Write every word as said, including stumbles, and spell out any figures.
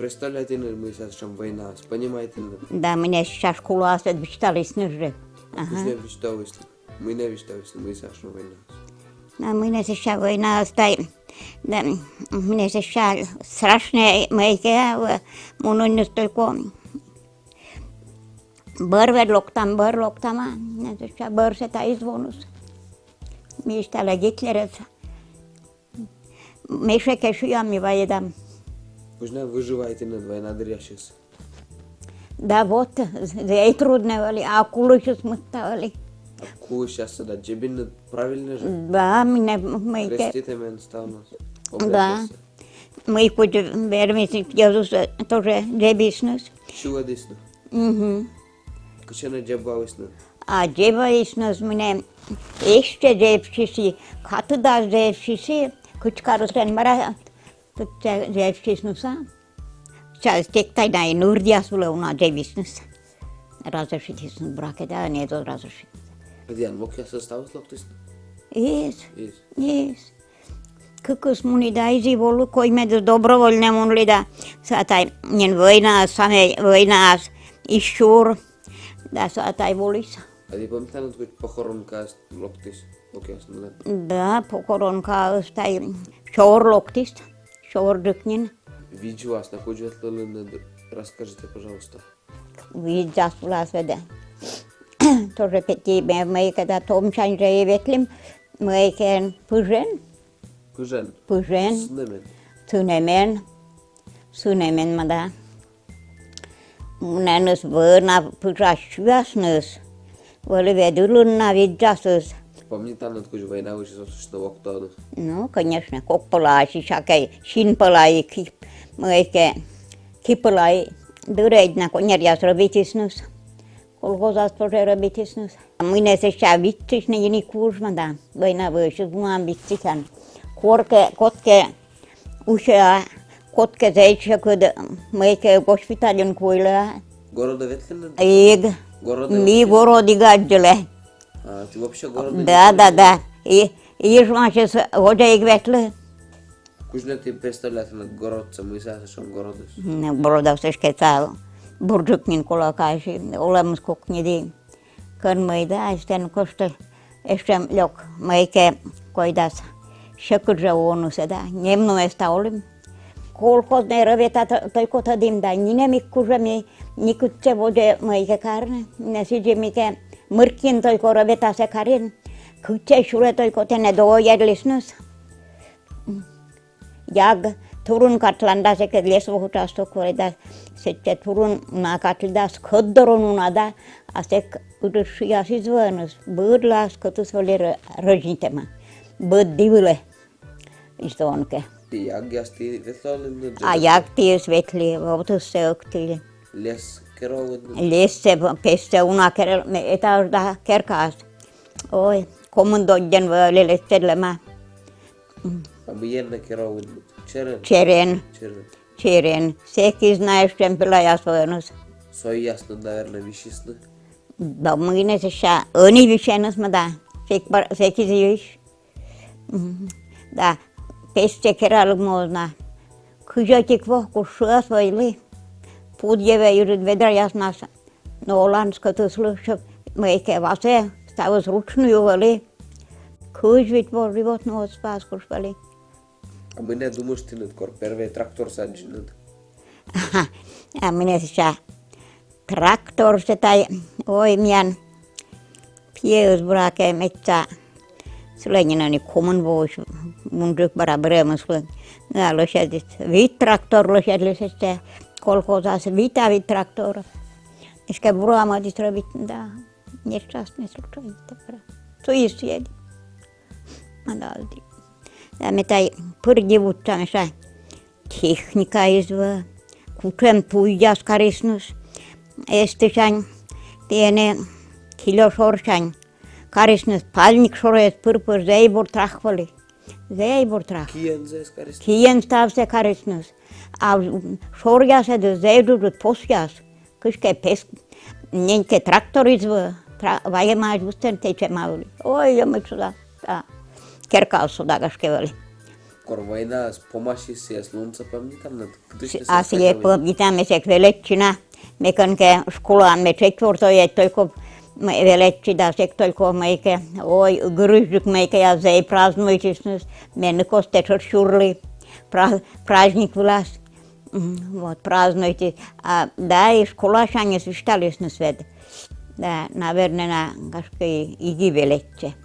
Представляйтінныд, мый сэтшӧм войнаыс, понимайтінныд? Да, мыйнӧ сэсся школаас висьталісны жӧ. Ага. Кыдзи висьталісны? Мыйнӧ висьталісны, мый сэтшӧм войнаыс? А мыйнӧ сэсся войнаыс тай, да, мыйнӧ сэсся страшнӧ мыйкӧ, э, мунінныд только бӧр вед локтам, бӧр локтам, а мыйнӧ сэсся бӧрсӧ тай эз воны. Ми эсталӧ Гитлерӧс мешӧкӧ шыям и вайӧдам. Кыдзи нӧ выживайтінныд война дырйиыс? Да вот, зэй труднӧ вӧлі, а кулысьыс мыйта вӧлі. А кулысьяссӧ да дзебинныд правильнӧ жӧ? Да, мыйнӧ мыйкӧ. Креститӧмӧн ставнас. Да. Мый кыдз вермис, йӧзыс тоже дзебисны. Сюлӧдісны. Мгм. Кытчӧ нӧ дзебалісны? А дзебалісны мыйнӧ, эстчӧ дзебсисны, катыдас дзебсисны, кыдз карыслӧн мара, кытчӧ дзебсисны са. Час тек тай на и нырдъяс вылӧ уна дзебисны. Разрешитісны бракӧ да, не то разрешит. Тіян вокъясыс ставыс локтісны? Из. Из. Из. Кыкыс мунӧ да, изы волӧ, коймӧдыс добровольнӧ мунлі да. Сыа тай нин войнаыс, самӧй войнаыс, и сюр. Да сыа тай воліс. А ті помнитанныд, кыдз похоронкаыс локтіс вокъясныдлӧн? Да, похоронкаыс тай сёр локтіс, сёрджык нин. Видзас на кыдз ветлінныд, расскажите, пожалуйста. Видзас вылас ведь. Тоже пети ме-, мыйкӧ да томсянь жӧ и ветлім, мыйкӧ пыжӧн. Пыжӧн? Пыжӧн. Сынӧмӧн. Сынӧмӧн. Сынӧмӧн ма да. Мунӧныс вӧна пыжас сюясныс. Вӧлі ведь ылын на видзасыс. Помнитанныд, кыдз война вывсьыс отсӧгӧн локтӧны? Ну, конечно, кок пӧлаӧ, сисян кӧ, син пӧлаӧ и ки-, мыйкӧ, ки пӧлаӧ дырӧдз на коньӧръяс рӧбитісны. Колхозас тоже рӧбитісны. Мыйнӧ сэсся виччысьны и нин кужӧ ма да. Война вывсьыс мунам виччысян. Коркӧ, кодкӧ усьӧ, а кодкӧ зэв сьӧкыд, мыйкӧ госпитальын куйлӧ. Городӧ ветлінныд? Эг. Городӧ ми вообще город эг аддзылӧ. А, ті вообще городӧ эг аддзылӧ? Да, да, да. И, и Ижмасьыс водзӧ эг ветлы. Кыдз нӧ ті представляйтінныд городсӧ, мый сыа сэтшӧм городыс? Ну, городыс эськӧ сыа бурджык нин, колӧ кӧ, олӧмыс кокниді. Кӧн мый да, эстӧн кошты, эстӧн лёк мыйкӧ койдас, сьӧкыд жӧ овнысӧ да, нем нуӧста олім. Колхознӧй рӧветаӧ только тӧдім да, нинӧм эг кужӧ ми, ни кытчӧ водзӧ мыйкӧ карны, нӧ сідзи мыйкӧ мыркин только рӧветасӧ карин, кытчӧ сюрӧ только, тэнӧ доӧдйылісны. Яг турун катлан да, сэк лес вочасто куйлӧ да, сэтчӧ турун уна катлі да, скӧт дорын уна да, а сэк ыджыд шыяс из вӧвны, быдлаӧ скӧтыс вӧлі рӧ-, рӧзьнитӧма. Быд дивылӧ. Из вӧвны кӧ. Ті ягъяс ті ветлӧны? А яг тіыс ветлі, вотыссӧ ӧктілі. Лес кералӧны? Лессӧ, пессӧ уна керал, ме-, этаж да керкаас. Ой, комын доддьӧн вӧлі лӧсьӧдлӧма. А мыйӧн нӧ кералӧны? Черӧн? Черӧн. Черӧн. Черӧн. Сэк из на эстӧн пилаяс вӧвны. Сойяс нин, наверно, висисны? Да мый нӧ сэсся, ӧні висьӧныс ма да. Сэк бар-, сэк из висьӧ. Мгм. Да, пессӧ кералӧны на. Кызь ӧтик во, куш шыас вӧйлі. Пуд йӧвӧ, ыджыд ведраяснас. Но олан скӧтыслы сьӧ-, мыйкӧ васӧ, ставыс ручнӧй вӧлі. Кызь вит во животнӧйӧс пас куш вӧлі. А мый нӧ думыштінныд, кор первой тракторсӧ аддзинныд? А мый нӧ сэсся тракторсӧ тай, ой, миян пиӧыс, буракӧ, медся, сылӧн нин ӧні комын воысь, мунджык бара бырӧмыслы. Да, лӧсьӧдіс, вит трактор лӧсьӧдліс эстӧн колхозас, вит, а вит трактор. Эськӧ бура мӧдіс рӧбитны да, не час не случай. Туйыс сійӧ. Ма да, да ме тай пыр дивуйтча, мися, техника из вӧв, кутшӧм туйяс карисны, эстысянь, тіянӧ кило шорсянь карисны, пальник шорӧс пыр-пыр, зэй бур трах вӧлі. Зэй бур трах. Киӧн зэй карисны? Киӧн ставсӧ карисны. А шоръясӧдыс зэй джуджыд посъяс. Кыськӧ пес, ненькӧ трактор из вӧв, тра-, вайӧмаӧсь, вывсьыс тэчӧма вӧлі. Ой, ёмыд сюда, а, керкаыс сюда, гашкӧ, вӧлі. Кор войнаыс помасис, сійӧс лунсӧ помнитан на? Кытысь нӧ А сійӧс сійӧс тӧдмалан? Помнитан, ме сэк велӧдчи на. Ме кӧнкӧ школаын ме тшӧть ворсӧй, только м-, велӧдчи да, сэк только мыйкӧ, ой, гырысьджык мыйкӧяс зэй празднуйтісны, меным костӧ тшӧтш сюрлі пра-, праздник вылас. М, вот, празднуйтіс. А, да, и школасяньыс висьталісны ведь. Да, наверно, на, гашкӧ, и, и велӧдчи.